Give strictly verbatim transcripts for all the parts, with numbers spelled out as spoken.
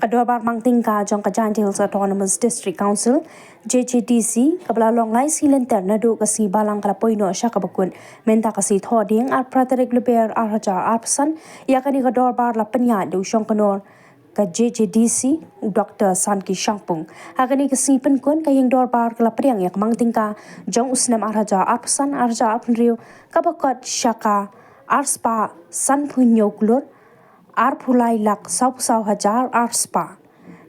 Ka Dorbar Mang Tyngka jong ka Jaintia Hills Autonomous District Council, J J D C, kaba la long lai sngi lynter naduh ka sngi Balang ka la poi noh sha kaba kut mynta ka sngi Thohdieng, arphew tarik Lber arhajar arphew san, ïa kane ka dorbar la pynïaid da u Shongknor ka J J D C, u Doktor Sanki Shangpung. Ha kane ka sngi pynkut, ka ïing dorbar ka la pdiang ïa ka Mang Tyngka jong u snem arhajar arphew san arhajar arphew hynriew, kaba khot sha ka arspah sanphew hynñiew klur arphew lai lak sawphew saw hajar arspah.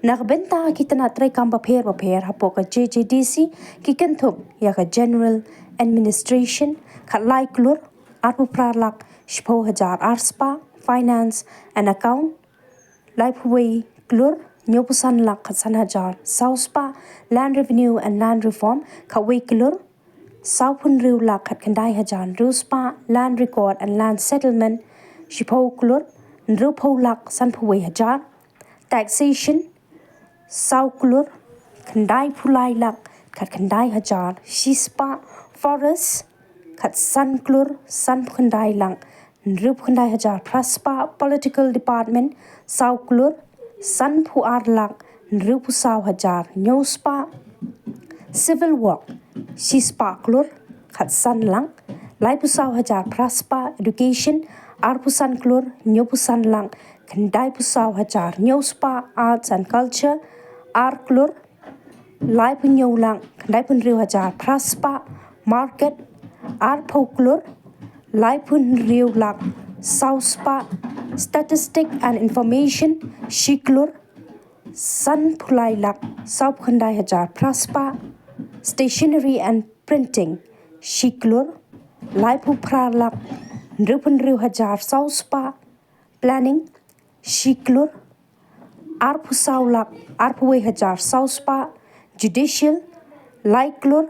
Na ka bynta ki tnat treikam bapher bapher hapoh ka J J D C, ki kynthup ïa ka General Administration, khatlai klur arphew phra lak shiphew hajar arspah, Finance and Account, laiphew wei klur hynñiewphew san lak khatsan hajar sawspah, Land Revenue and Land Reform, khatwei klur sawphew hynriew lak khatkhyndai hajar hynriewspah, Land Record and Land Settlement, shiphew klur hynriewphew lak sanphew wei hajar, Taxation, saw klur khyndaiphew lai lak khatkhyndai hajar shispah, Forest, khatsan klur sanphew khyndai lak hynriewphew khyndai hajar phraspah, Political Department, saw klur sanphew ar lak hynriewphew saw hajar hynñiewspah, Civil Work, shispah klur khatsan lak laiphew saw hajar phraspah, Education, arphew san klur hynñiewphew san lak khyndaiphew saw hajar hynñiewspah, Arts and Culture, ar klur laiphew hynñiew lak khyndaiphew hynriew hajar phraspah, Market, arphew klur laiphew hynriew lak sawspah, Statistic and Information, shi klur sanphew lai lak sawphew khyndai hajar phraspah, Stationery and Printing, shi klur laiphew phra lak hynriewphew hynriew hajar sawspah, Planning, shi klur arphew saw lak arphew wei hajar sawspah, Judicial, lai klur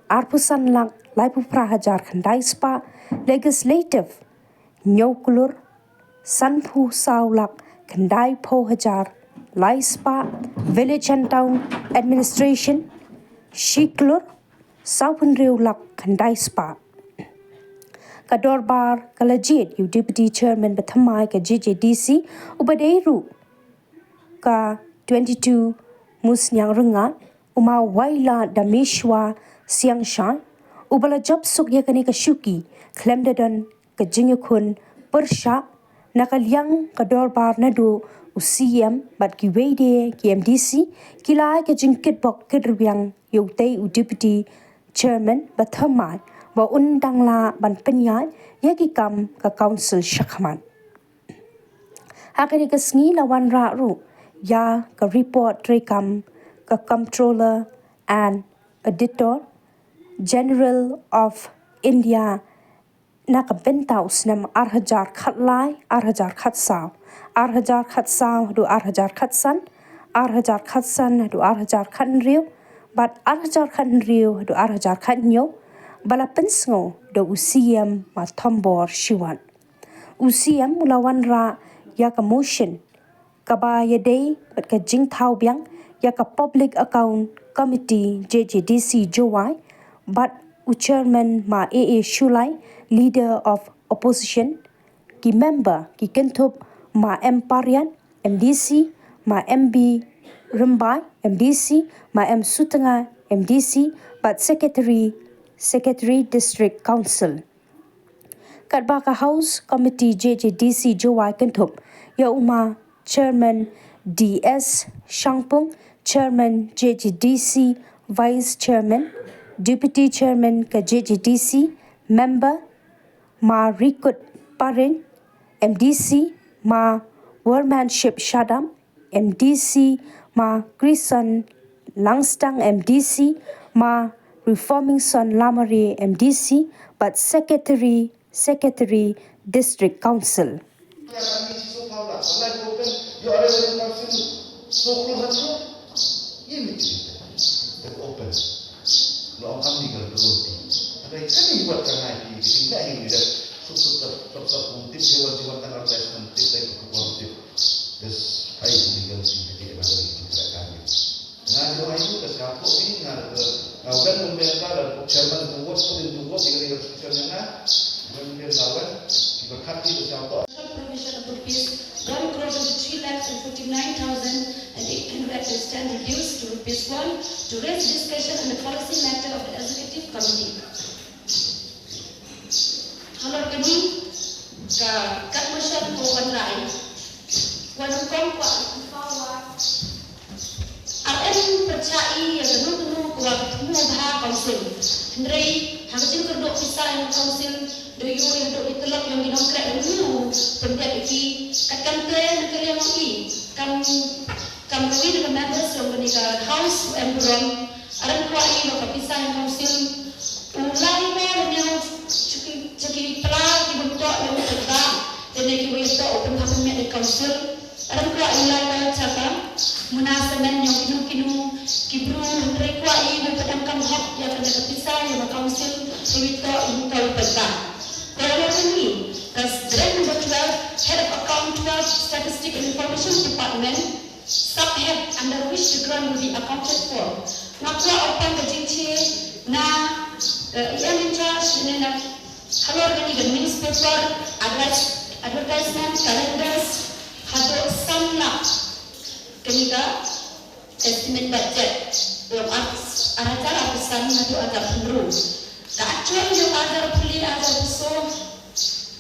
arphew san lak laiphew phra hajar khyndaiphew spah, Legislative, hynñiew klur sanphew saw lak khyndaiphew hajar lai spah, Village and Town Administration, shi klur sawphew hynriew lak khyndai spah. Ka dorbar ka la jied ïa u Deputy Chairman bathymmai ka J J D C, uba dei ruh ka twenty-two Musniang Ryngat, u ma Waila Dameshwa Siangshai, uba la jop suk ïa kane ka shuki khlem da don ka jingïakhun pyrshah. Na ka liang ka dorbar naduh u C M bad kiwei de ki M D C ki la ai ka jingkitbok kitrwiang ïa utei u Deputy Chairman bathymmai ba un dang lah ban pynïaid ïa ki kam ka Council shakhmat. Ha kane ka sngi la wanrah ruh ïa ka report treikam ka Comptroller and Auditor General of India na ka bynta u snem arhajar khatlai, arhajar khatsaw, arhajar khatsaw haduh arhajar khatsan, arhajar khatsan haduh arhajar khathynriew, bad arhajar khathynriew haduh arhajar khathynñiew, ba la pynsngew da u C M ma Thombor Shiwat. U C M u la wanrah ïa ka motion kaba ïadei bad ka jingthaw biang ïa ka Public Account Committee J J D C Jowai, bad u Chairman ma A A Shullai, Leader of Opposition, ki member ki kynthup ma M Pariat, M D C, ma M B Rymbai, M D C, ma M Sutnga, M D C, bad Secretary, Secretary District Council. Katba ka House Committee J J D C Jowai kynthup ïa u ma Chairman D S Shangpung, Chairman J J D C, Vice Chairman, Deputy Chairman ka J J D C, Member ma Rikut Parin, M D C ma Wormanship Shadap, M D C ma Krison Langstang, M D C ma Reformingson Lamare, M D C, bad Secretary, Secretary District Council. Nga ju ai tu ka sngewthuh phi, nga, nga wen kumne ka chairman ka vote, put in to vote, ïa ka resolution ïa nga. Wen phi nga wen, phi pyrkhat phi ka sngewthuh. Provision of rupees one crore twenty-three lakhs and forty-nine thousand that will stand reduced to rupees one to raise discussion on the policy matter of the executive committee. Halor kane ka kat motion ko ban rai, wan kong kwah ïa ka power. Ar em pyrchah ïa kano kano ka wa ka thmu bha council. Hynrei ha ka jingkyrduh pisa ïa ka council, da ïoh ïa ka duk ïa ka lok ïa ki nongkreh da ngi pynbiang ïa ki. Kat kam te na ka liang ïa ki kam kam kawei na ka members ïa kane ka house em burom. Ar em kwah ïa ka pisa ïa ka council. U lai ba la neu chaki chaki pla ki bynta ïa ka pynta. Te ne ki wei to u pynta pynmiat ïa ka council. Ar em kwah ïa lai ba chaka muna semen ïa kino kino ki bru hynrei kwah ïa ba pyndonkam hok ïa kane ka pisa ïa ka council. Te wei to ïa ka u pynta. Te ïa kane ka Sdreng number twelve, Head of Account twelve, Statistic and Information Department, subhead under which the grant will be accounted for. Nga kwah u pan ka jingshai na, eh, E M in charge ne na halor kane ka newspaper, advertise, advertisement, calendars, haduh san lak. Kane ka estimate budget, ïa ar, ar hajar arphew san haduh arhajar arphew hynriew. Ka actual ïa arhajar arphew lai, arhajar arphew saw,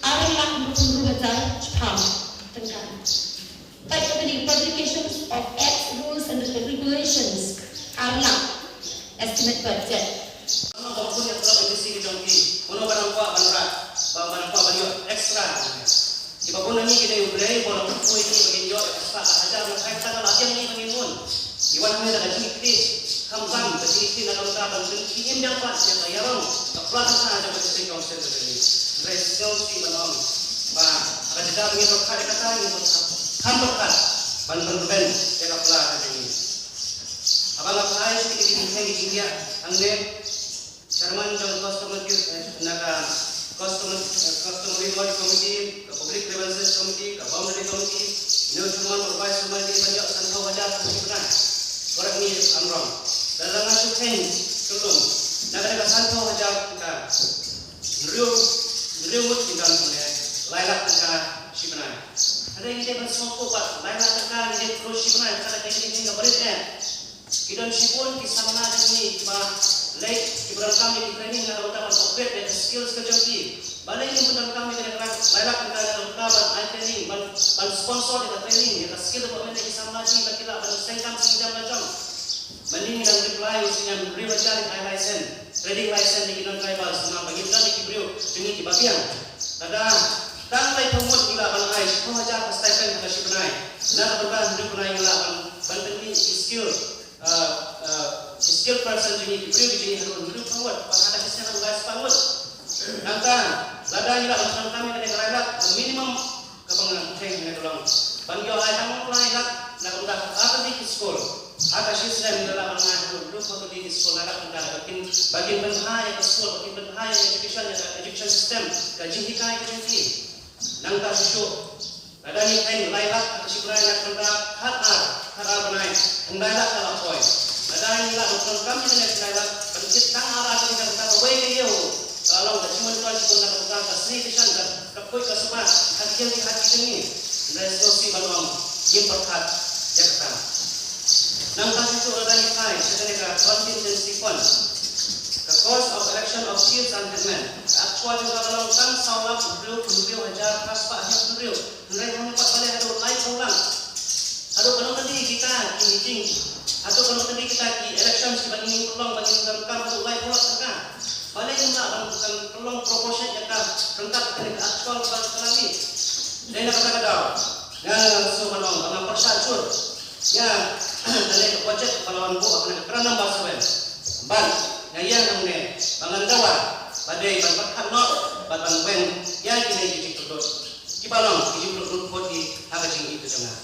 ar lak arphew hynriew hajar shiphew tyngka. Peit ïa kane, publications of acts, rules and regulations, ar lak estimate budget. Mano ba bun ïa ka M D C ka jong ki, mano ba nang kwah ban rah, ba, ba nang kwah ban ïoh extra. Kiba bun na ngi ki dei u Blei ba u la pynpoi ïa ngi ba ngin ïoh ïa ka spah ka hajar, nang kai kata ka la biang ïa ngi ba ngin bun. Ngi wan hangne da ka jingïeit, khamtam ka jingïeit na ka bynta ban pynkhih im biang pat ïa ka ïarong ka pla tyngka jong ka District Council ka jong ngi. Hynrei sngewsih ban ong ba ha ka jaka ba ngin pyrkhat ïa kata, ngin pyrkhat, kham pyrkhat ban pynrben ïa ka pla ka jong ngi. Haba nga phai sha kine ki jingkheiñ ki jingkhiah hangne, Chairman jong ka Customary, eh, na ka Custom-, eh, Customary Audit Committee, ka Public Grievances Committee, ka Boundary Committee, ïa u Chairman bad Vice Chairman ki ban ïoh sanphew hajar ha ka shi bnai. Correct me if I'm wrong. Lada nga shu kheiñ kyllum, na kane ka sanphew hajar tyngka, hynriew, hynriew ngut ki don hangne, lai lak tyngka shi bnai. Hynrei ngi dei ban sngewthuh ba lai lak tyngka ngi dei through shi bnai, kata ka dei ka jingkheiñ kaba rit eh. Ki don shibun ki samla jong ngi kiba leit, kiba donkam ïa ki training na ka bynta ban upgrade ïa ki skills ka jong ki. Balei ngim pyndonkam ïa kane ka lai lak tyngka na ka bynta ban ai training, ban, ban sponsor ïa ka training, ïa ka skill development ïa ki samla jong ngi ba ki lah ban seng kam seng jam la jong. Mynne ngi dang reply u sniam hynriew hajar ïa ki ai license, trading license ïa ki non-tribals, namar ba ngim don ïa ki briew jong ngi kiba biang. Lada tang laiphew ngut ngi lah ban ai shiphew hajar ka stipend ha ka shi bnai. Na ka bynta hynriew bnai ngi lah ban, ban pynmih ki skill, uh, uh, ki skilled person jong ngi, ki briew ki jong ngi haduh hynriewphew ngut, bad ha ka shi snem haduh lai spah ngut. Nangta, lada ngi lah ban pyndonkam ïa kane ka lai lak, minimum kaba nga kynthei hangne ka long ban ïoh ai tang lai lak na ka bynta khatphra tylli ki skul. Ha ka shi snem ngi lah ban ai haduh hynriewphew tylli ki skul, lai lak tyngka, ba kin, ba kin pynbha ïa ka skul, ba kin pynbha ïa ka education, ïa ka education system, ka jinghikai ka jong ki. Nangta shuh shuh, lada ngi kheiñ lai lak ha ka shi bnai na ka bynta khatar, khatar bnai, khyndai lak ka la poi. Lada ngi lah ban pyndonkam ïa kane khyndai lak ban kit tang ar lak na ka bynta kawei ka ïew, ka la long ka jingmyntoi shibun na ka bynta ka snieh ka shan, ka, ka khuid ka sumar ha ki khyllipmat ki jong ngi. Hynrei sngewsih ban ong ngim pyrkhat ïa kata. Nangta shuh shuh, lada ngi phai sha kane ka contingency fund, ka cost of election of chiefs and headmen, ka actual jong ka ka long tang saw lak hynriewphew hynriew hajar phra spah hynñiewphew hynriew. Hynrei hangne pat balei haduh laiphew lak? Haduh kano kane kita ki meeting, haduh kano kane kita ki elections kiba ngin pynlong, ba ngin pyndonkam haduh laiphew lak tyngka? Balei ngim lah ban pynlong proportion ïa ka ryngkat kane ka actual ba ka la mih? Dei na kata ka daw nga sngewbha ban ong ba nga pyrshah jur ïa kane ka budget ba la wan buh ha kane ka kra number seven. Bad nga ïeng hangne ba ngan dawa ba dei ban pyrkhat noh bad ban weng ïa kine ki jingkyrduh kiba long ki jingkyrduh lut ki ha ka jingïeit ka jong nga.